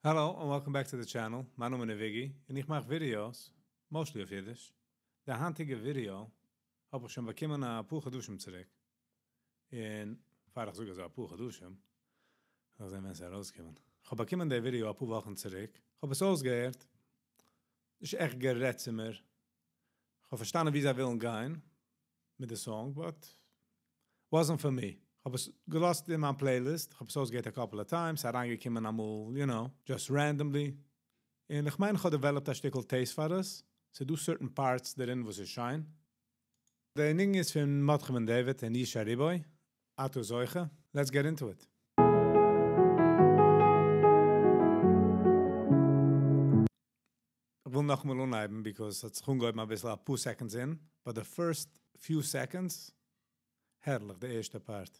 Hello and welcome back to the channel, מיין נאמען איז וויגי און איך מאך ווידיאוס, mostly אויף אידיש. די היינטיגע ווידיאו האב איך שוין באקומען א פאר חדשים צוריק, און פאר איך זאג אזוי אפאר חדשים, זאל זען ווען ס'איז ארויסגעקומען. כ'האב באקומען די ווידיאו אפאר וואכן צוריק, כ'האב עס אויסגעהערט, נישט עכט גערעדט צו מיר, כ'האב פארשטאנען ווי זיי ווילן גיין מיט די song, but wasn't for me. כ'האב עס געלאזט אין מיין playlist, כ'האב עס אויסגעהערט א couple of times, ס'איז אריינגעקומען אמאל, you know, just randomly, און איך מיין כ'האב developed א שטיקל taste פאר עס, ס'איז דא certain parts דערין וואס איז שיין. די ניגון איז פון מרדכי בן דוד און ישי ריבו, אתה זוכה, let's get into it. כ'וויל נאכאמאל אנהייבן because ס'האט זיך אנגעהויבן אביסל אפאר seconds אין, but די first few seconds, הערליך די ערשטע part.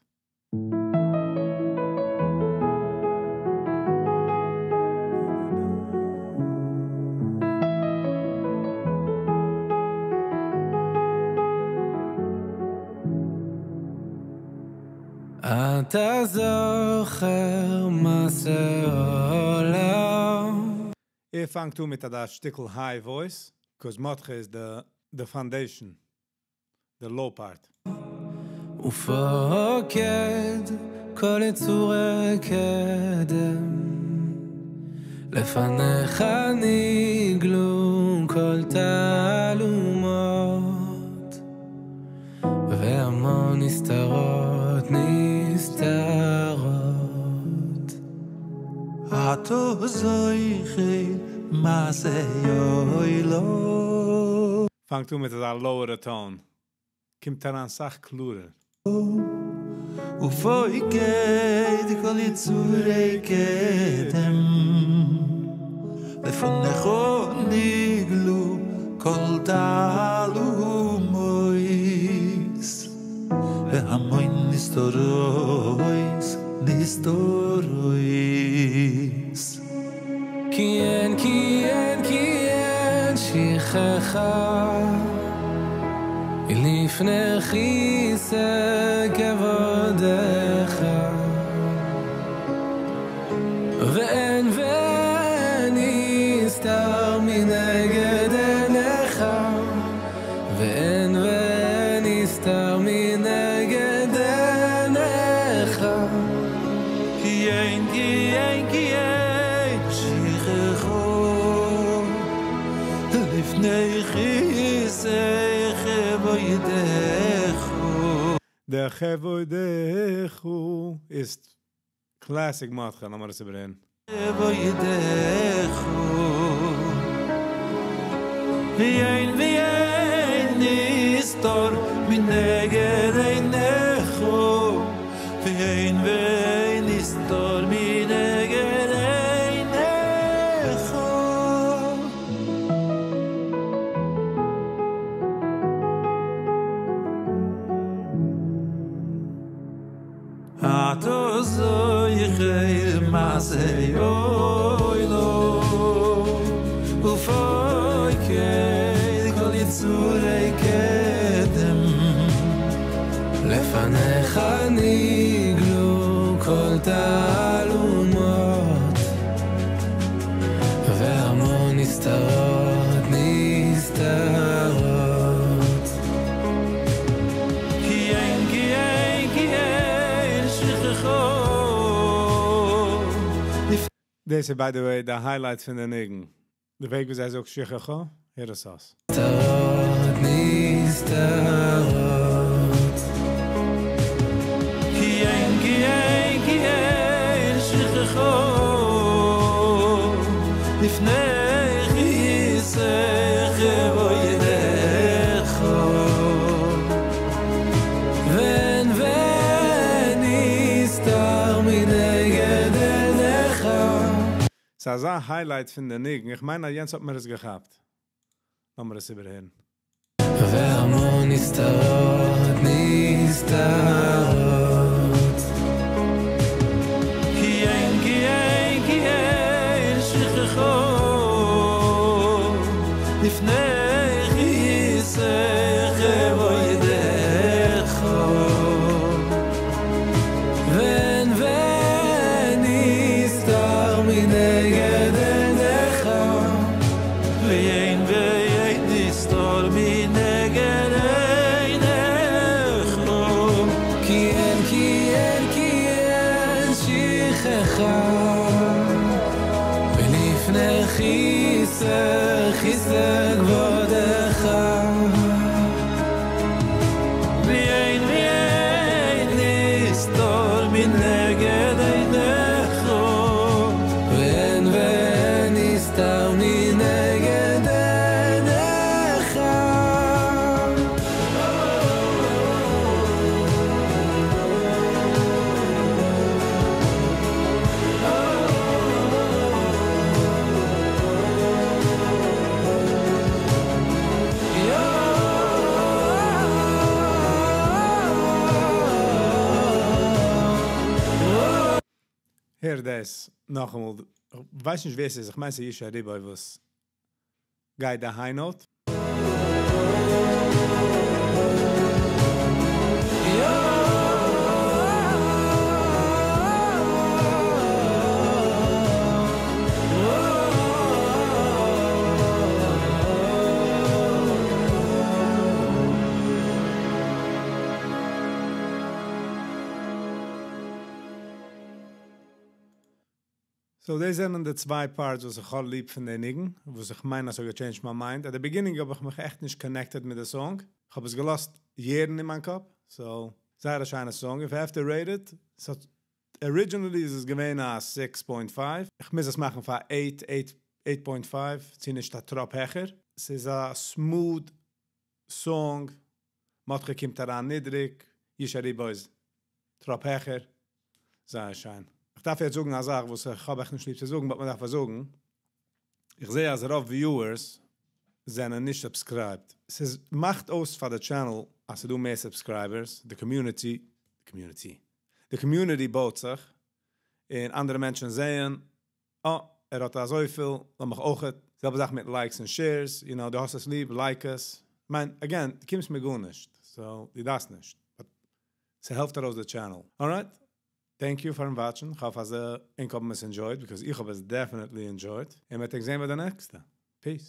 אתה זוכר מעשה עולם. ער פאנגט אן מיט אזא שטיקל high voice, cause מרדכי איז די foundation, די low part. ופוקד כל יצורי קדם, לפניך נגלו כל תעלומות, והמון נסתרות נסתרות. אתה זוכר מעשה עולם. פאנגט אן מיט אזא lower ע tone, קומט אריין סאך קלארער. ופוקד כל יצורי קדם, לפניך נגלו כל תעלומות, והמון נסתרות נסתרות. כי אין, כי אין, כי אין שכחה לפני כיסא כבודך, ואין ואין נסתר מנגד עיניך, ואין ואין נסתר מנגד עיניך. כי אין, כי אין, כי אין שכחו לפני כיסא כבודך. דער כבודך איז classic מרדכי, לאמיר עס איבערהערן. כבודך. ואין ואין נסתר מנגד עיניך, ואין ואין נסתר מנגד עיניך. אתה זוכר מעשה עולם, ופוקד כל יצורי קדם, לפניך נגלו כל תעלומות, והמון נסתרות נסתרות. כי אין, כי אין, כי אין שכחו. דאס איז by the way די highlight פון די ניגון. די וועג ווי זיי זאגט שכחו, הער עס אויס. נסתרות נסתרות. כי אין, כי אין, כי אין שכחו לפני כיסא כבודך. ואין ואין נסתר מנגד עיניך. ס'איז אזא highlight פון די ניגון. איך מיין, יענץ האט מיר עס געכאפט. לאמיר עס איבערהערן. והמון נסתרות נסתרות. כי אין, כי אין, כי אין שכחו לפני כיסא כבודך. ואין ואין נסתר מנגד כיסא כיסא כבודך ואין ואין נסתר מנגד עיניך ואין ואין נסתר מנגד עיניך הער דאס נאכאמאל, איך ווייס נישט ווער ס'איז, איך מיין ס'איז ישי ריבו וואס גייט די high note. So דאס זענען די צוויי parts וואס איך האב ליב פון די ניגון, וואס איך מיין אז ס'האט גע change ט מיין mind. At the beginning האב איך מיך עכט נישט connected מיט די song. איך האב עס געלאזט יערן אין מיין קאפ. So, זייער א שיינע song. If I have to rate it, so originally איז עס געווען א 6.5. איך מוז עס מאכן פאר 8, 8, 8.5, צו נישט א טראפ העכער. ס'איז א smooth song. מאטכע קומט אריין נידריג, ישי ריבו איז טראפ העכער. זייער שיין. איך דארף יעצט זאגן א זאך וואס איך האב עכט נישט ליב צו זאגן, but מען דארף עס זאגן. איך זע אז רוב viewers זענען נישט subscribed. ס'איז מאכט אויס פאר די channel אז ס'דא מער subscribers, די community, community, די community בויט זיך, און אנדערע מענטשן זעען, אה, ער האט אזויפיל, לאמיך אויך, זעלבע זאך מיט likes און shares, you know, דו האסט עס ליב, like עס. מיין, again, דו קומסט מיר גארנישט, so, דו דארפסט נישט. But ס'העלפט ארויס די channel. Alright? Thank you פארן watch ן. איך האף אז ענק האבן עס enjoyed, because איך האב עס definitely enjoyed. און מ'וועט זיך זען ביי די נעקסטע. Peace.